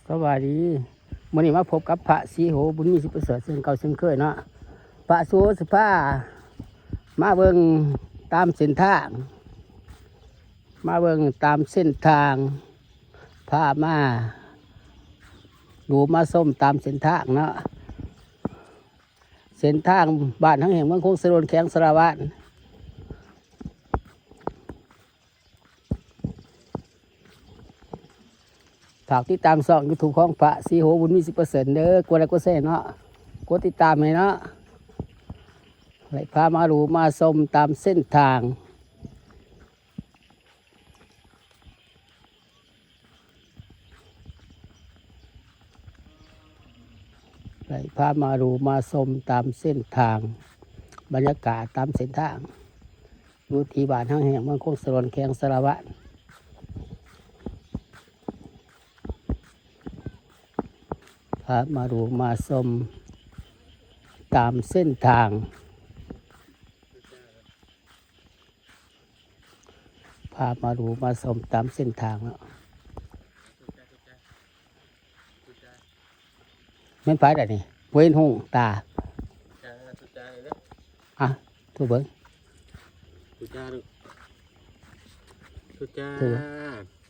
ສະບາຍດີ ມື້ນີ້ມາພົບກັບພະສີໂຫ ບຸນມີ ສິປະເສີດ ເຊັ່ນເກົ່າເຊັ່ນເຄີຍເນາະ. ພະສີໂຫຊິພາມາເບິ່ງຕາມເສັ້ນທາງ ມາເບິ່ງຕາມເສັ້ນທາງ ພາມາດູມາຊົມຕາມເສັ້ນທາງເນາະ. ເສັ້ນທາງບ້ານຮັງແຮງ ເມືອງຄົງສະໂດນ ແຂວງສາລະວັນ. ຝາກຕິດຕາມຊ່ອງຢູທູບຂອງພະສີໂຫ ບຸນມີ ສິບເປີເຊັນ ເດີ. ກົດໄລກ໌ ກົດແຊເນາະ ກົດຕິດຕາມໃຫ້ເນາະ. ໄດ້ພາມາດູມາຊົມຕາມເສັ້ນທາງ ໄດ້ພາມາດູມາຊົມຕາມເສັ້ນທາງ ບັນຍາກາດຕາມເສັ້ນທາງ ຢູ່ທີ່ບ້ານຮັງແຮງ ເມືອງຄົງສະໂດນ ແຂວງສາລະວັນ. ພາມາດູມາຊົມຕາມເສັ້ນທາງ ພາມາດູມາຊົມຕາມເສັ້ນທາງເນາະ. ແມ່ນໃຜລະນີ້? ບໍ່ເຫັນຫຸ້ງຕາ. ອ່ະ ໂທເບິ່ງ. ທຸຈ້າລູກ ທຸຈ້າ ທຸ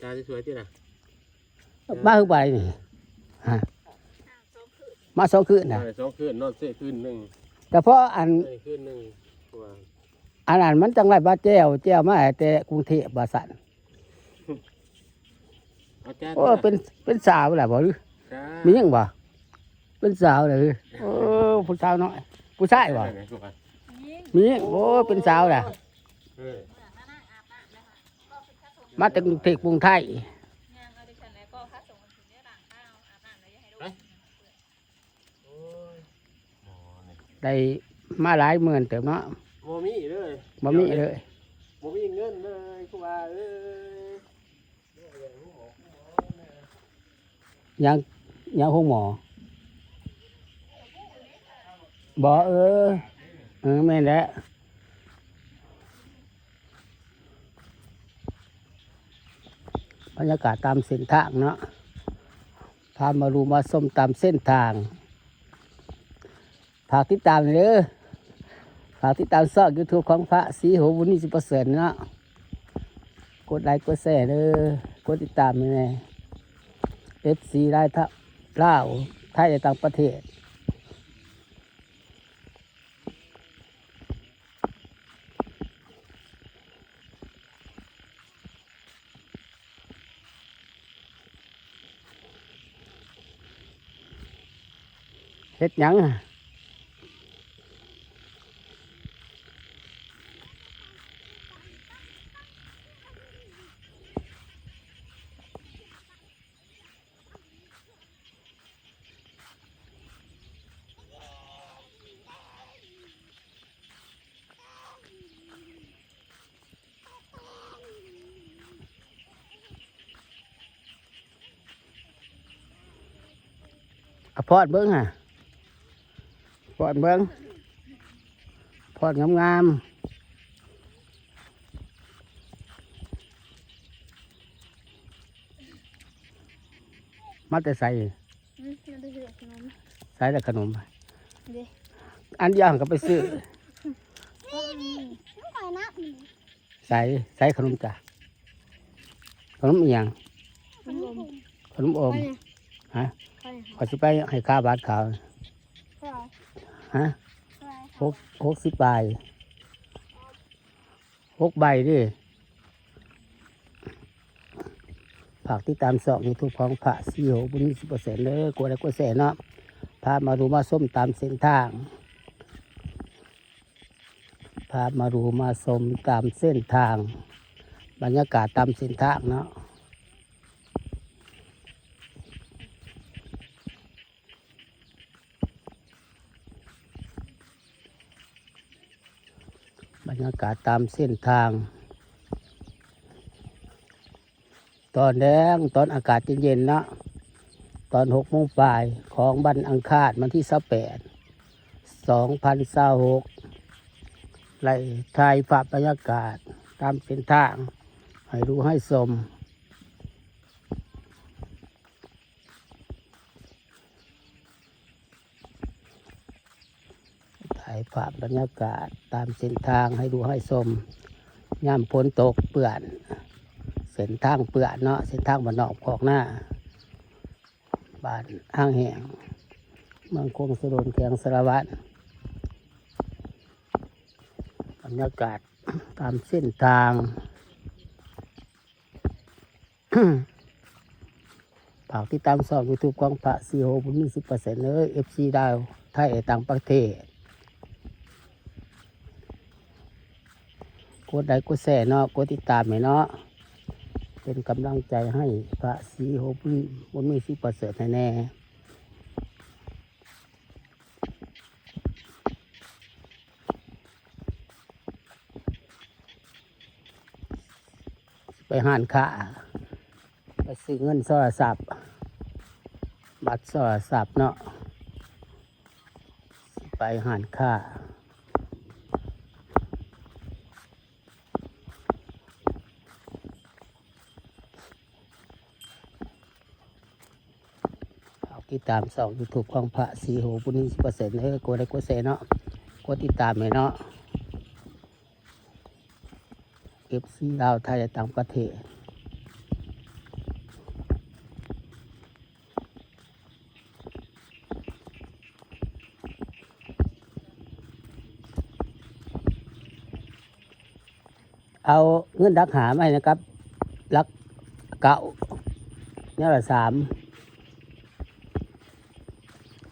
ຈ້າ ຈ້າສວຍໆຕິລະ. ມາຄືໃຜນີ້? ຮະ ມາສອງຄືນນະ? ເອີ ສອງຄືນ ນອນເຊຄືນໜຶ່ງ ແຕ່ພໍອັນ ເອີ ຄືນໜຶ່ງ ອັນນັ້ນມັນຈັ່ງໄດ້ມາແຈ່ວ ແຈ່ວມາແຕ່ກຸງເທບວ່າຊັ້ນ. ໂອ້ ເປັນ ເປັນສາວແລ້ວບໍ່ ຫຼື ແມ່ຍິງບໍ່? ເປັນສາວແລ້ວ ເອີ ຜູ້ສາວນ້ອຍ ຜູ້ຊາຍບໍ່? ແມ່ຍິງ ແມ່ຍິງ ໂອ້ ເປັນສາວແລ້ວ ເອີ ມາແຕ່ກຸງເທບກຸງໄທ. ໄດ້ມາຫຼາຍໝື່ນເຕີບເນາະ. ບໍ່ມີເລີຍ ບໍ່ມີເລີຍ ບໍ່ມີເງິນເລີຍ ຄືວ່າ ເອີຍ. ຍັງ ຍັງໂຮງໝໍ ບໍ່? ເອີ ເອີ ແມ່ນແຫຼະ. ບັນຍາກາດຕາມເສັ້ນທາງເນາະ ພາມາດູມາຊົມຕາມເສັ້ນທາງ. ຝາກຕິດຕາມເດີ ຝາກຕິດຕາມຊ່ອງຢູທູບຂອງພະສີໂຫ ບຸນມີ ສິບເປີເຊັນ ເນາະ. ກົດໄລກ໌ ກົດແຊເດີ ກົດຕິດຕາມໃຫ້ແດ່ ເອັຟຊີ ຫຼາຍ ທະ ລາວ ໄທ ແລະ ຕ່າງປະເທດ. ເຮັດຫຍັງ? ອະ ພອດເບິ່ງຫາ ພອດເບິ່ງ ພອດງາມໆ. ມາແຕ່ໃສ? ອືມ ມັນໄປຊື້ຂະໜົມ. ໃສລະຂະໜົມ? ເດ້ ອັນດຽວຫັ້ນກໍໄປຊື້. ນີ້ ນີ້ ນ້ອງຂ້ອຍນະ. ໃສ ໃສຂະໜົມຈ້ະ? ຂະໜົມອີ່ຫຍັງ? ຂະໜົມ ຂະໜົມອົມ. ຮະ? ຂ້ອຍຊິໄປໃຫ້ຄ່າບັດເຂົາ. ເທົ່າໃດ? ຮະ? ເທົ່າໃດ? ຫົກ ຫົກສິບບາດ. ຫົກໃບເດ້. ຝາກຕິດຕາມຊ່ອງຢູທູບຂອງພະສີໂຫ ບຸນມີ ສິບເປີເຊັນ ເດີ. ກົດໄລກ໌ ກົດແຊເນາະ ພາມາດູມາຊົມຕາມເສັ້ນທາງ ພາມາດູມາຊົມຕາມເສັ້ນທາງ ບັນຍາກາດຕາມເສັ້ນທາງເນາະ. ບັນຍາກາດຕາມເສັ້ນທາງ ຕອນແລງ ຕອນອາກາດເຢັນໆ ເນາະ ຕອນຫົກໂມງປາຍຂອງວັນອັງຄານ ວັນທີຊາວແປດ ສອງພັນຊາວຫົກ ໄດ້ຖ່າຍພາບບັນຍາກາດຕາມເສັ້ນທາງໃຫ້ດູໃຫ້ຊົມ. ພາບບັນຍາກາດຕາມເສັ້ນທາງໃຫ້ດູໃຫ້ຊົມ ຍາມຝົນຕົກເປື້ອນ ເສັ້ນທາງເປື້ອນເນາະ ເສັ້ນທາງບ້ານນອກຄອກນາ ບ້ານຮາງແຫ້ງ ເມືອງຄົງສະດົນ ແຂວງສາລະວັນ. ບັນຍາກາດຕາມເສັ້ນທາງ ຝາກຕິດຕາມຊ່ອງຢູທູບຂອງພະສີໂຫບຸນມີ ສິບເປີເຊັນ ເດີ ເອັຟຊີ ລາວ ໄທ ຕ່າງປະເທດ ກົດໄລກົດແຊເນາະ ກົດຕິດຕາມໃຫ້ເນາະ ເປັນກຳລັງໃຈໃຫ້ພະສີໂຫບຸນມີ ສິບເປີເຊັນ ໃຫ້ແດ່. ໄປຮ້ານຄ້າ ໄປຊື້ເງິນໂທລະສັບ ບັດໂທລະສັບເນາະ ໄປຮ້ານຄ້າ. ຝາກຕິດຕາມຊ່ອງຢູທູບຂອງພະສີໂຫບຸນມີ ສິບເປີເຊັນ ເດີ ກົດໄລກົດແຊເນາະ ກົດຕິດຕາມໃຫ້ເນາະ ເອັຟຊີ ລາວ ໄທ ແລະ ຕ່າງປະເທດ. ເອົາເງິນຫຼັກຫ້າມາໃຫ້ນະ ກັບຫຼັກເກົ້າ ແນວລະສາມ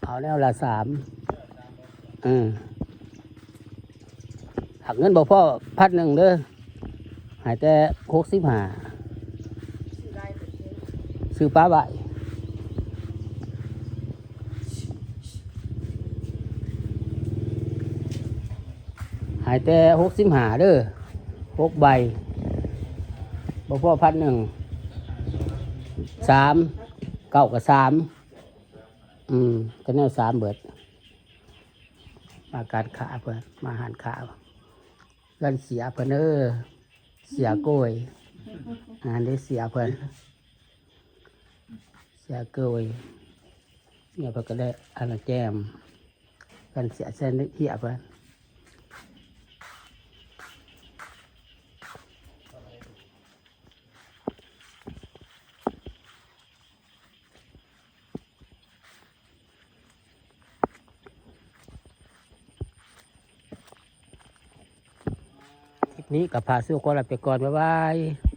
ເອົາແນວລະສາມ ເອີ ຫາກເງິນບໍ່ພໍພັນໜຶ່ງເດີ ໃຫ້ແຕ່ຫົກສິບຫ້າ ຊື້ປາໄວ້ ໃຫ້ແຕ່ຫົກສິບຫ້າເດີ ຫົກໃບ ບໍ່ພໍພັນໜຶ່ງ ສາມ ເກົ້າກະສາມ ອືມ ກະແນວສາມເບິດ. ມາການຄ້າເພິ່ນ ມາຮ້ານຄ້າ ເຮືອນເສຍເພິ່ນເດີ ເສຍໂກຍ ອັນນີ້ເສຍເພິ່ນ ເສຍໂກຍ ເມຍເພິ່ນກະໄດ້ອັນນະແຈມ ເຮືອນເສຍເຊນເຮຍເພິ່ນ. ຄລິບນີ້ກໍພາສູ່ຄົນລາໄປກ່ອນ ບາຍບາຍ.